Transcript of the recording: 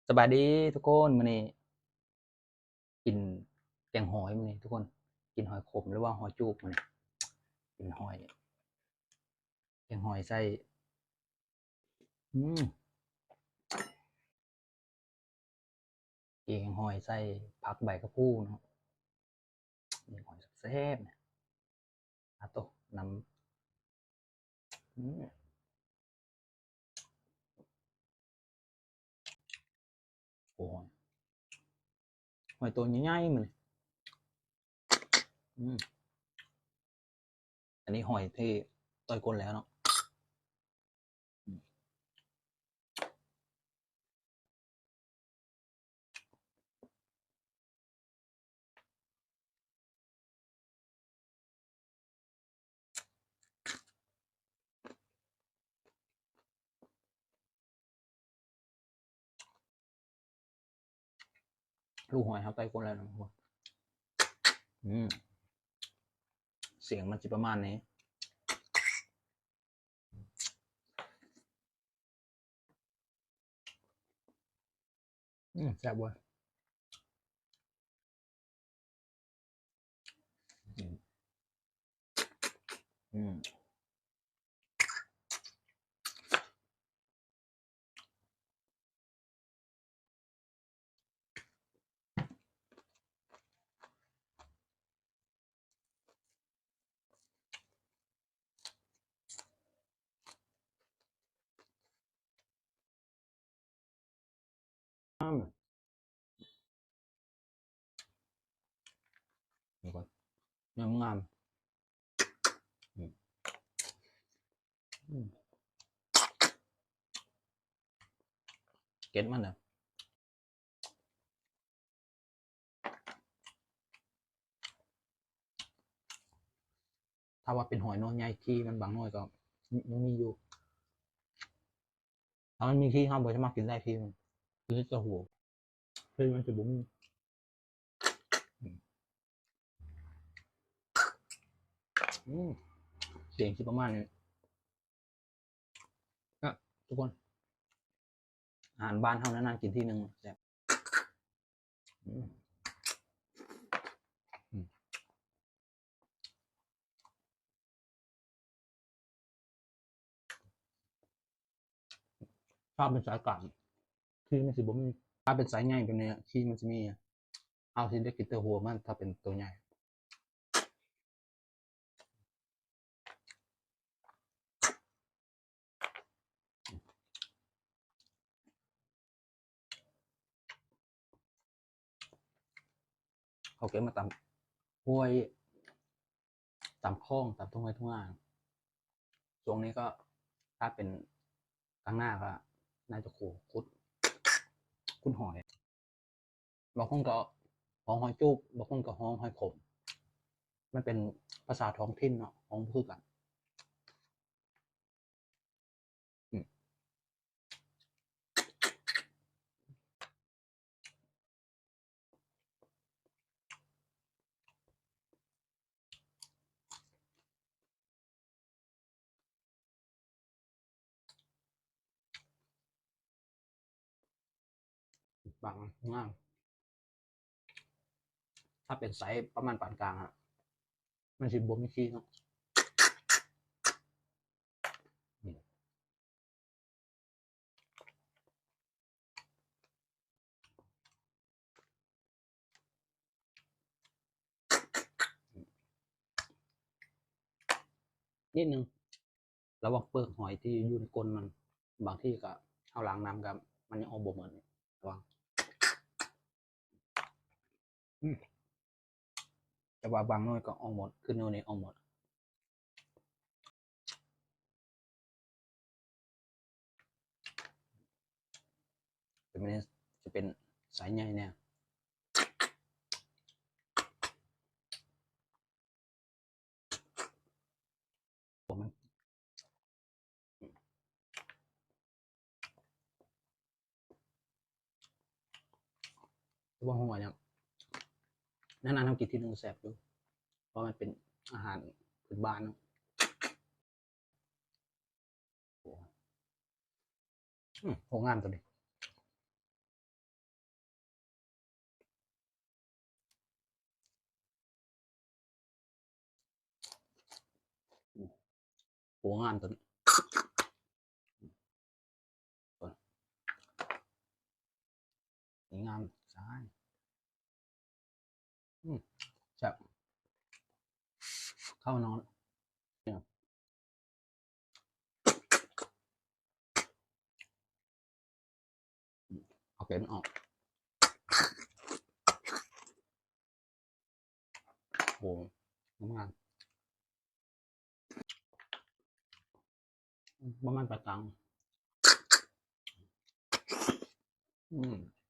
ສະບາຍດີທຸກຄົນ, ມື້ນີ້ກິນແກງຫອຍ ມື້ນີ້ທຸກຄົນ ກິນຫອຍຂົມ ຫຼືວ່າຫອຍຈູບມື້ນີ້ ກິນຫອຍ ແກງຫອຍໃສ່ ອືມ ແກງຫອຍໃສ່ຜັກໃບກະພຸ່ນເນາະ. ນີ້ຫອຍແຊບໆ ນີ້ ອາໂຕ ນ້ຳ ອືມ ໂອ້ຍ ຫອຍໂຕໃຫຍ່ໆ ມື້ນີ້ ອືມ ອັນນີ້ຫອຍທີ່ຕ່ອຍກົ້ນແລ້ວເນາະ. ລູກຫອຍເຮົາໄຕ້ກົ້ນແລ້ວນະ ອືມ ສຽງມັນຊິປະມານນີ້. ອືມ ແຊບເວີຍ ອືມ ອືມ. ງາມໆ ອືມ ອືມ ເກັດມັນນະ. ຖ້າວ່າເປັນຫອຍໜ່ວຍໃຫຍ່ ຂີ້ມັນບາງໜ່ວຍກໍຍັງມີຢູ່. ຖ້າມັນມີຂີ້ ເຮົາບໍ່ສາມາດກິນໄດ້ ຂີ້ມັນ ກິນແຕ່ຫົວ ຂີ້ມັນຊິບໍ່ມີ. ອືມ ສຽງຊິປະມານນີ້. ກະທຸກຄົນ ອາຫານບ້ານເຮົານານໆກິນທີໜຶ່ງ ແຊບ ອືມ ອືມ. ຖ້າເປັນສາຍກາງ ຂີ້ມັນຊິບໍ່ມີ. ຖ້າເປັນສາຍໃຫຍ່ແບບນີ້ ຂີ້ມັນຊິມີ. ເຮົາຊິໄດ້ກິນແຕ່ຫົວມັນ ຖ້າເປັນໂຕໃຫຍ່. ເຂົາເກັບມາຕາມຫ້ວຍ ຕາມຄອງ ຕາມທົ່ງໄຮ່ທົ່ງນາ. ຊ່ວງນີ້ກໍ ຖ້າເປັນກາງໜ້າກໍໜ້າຈະຂຸດ ຂຸດຫອຍ. ບາງຄົນກໍຮ້ອງຫອຍຈູບ ບາງຄົນກໍຮ້ອງຫອຍຂົມ. ມັນເປັນພາສາທ້ອງຖິ່ນເນາະ ຮ້ອງບໍ່ຄືກັນ. ອືມ ບາງງາມ ຖ້າເປັນໄຊປະມານປານກາງອະ ມັນຊິບໍ່ມີຂີ້ເນາະ. ນິດໜຶ່ງ ລະວັງເປືອກຫອຍທີ່ຢູ່ໃນກົ້ນມັນ ບາງທີກະເຮົາລ້າງນ້ຳກະມັນຍັງອອກບໍ່ໝົດ ລະວັງ. ອືມ ແຕ່ວ່າບາງໜ່ວຍກໍອອກໝົດ ຄືໜ່ວຍນີ້ອອກໝົດ. ແຕ່ມັນຈະເປັນສາຍໃຫຍ່ແດ່. ບໍ່ຮູ້ວ່າຫຍັງ ນານໆເຮົາກິນທີໜຶ່ງແຊບຢູ່ ເພາະມັນເປັນອາຫານພື້ນບ້ານເນາະ. ອືມ ໂຫ ງາມຕົວນີ້. ປູງາມຕົວນີ້ ນີ້ງາມຊາຍ ອືມ ແຊບ ເຂົ້ານອນ ເອົາເກັນອອກ ໂອ້ ງາມ ອືມ ປາຕັງ ອືມ.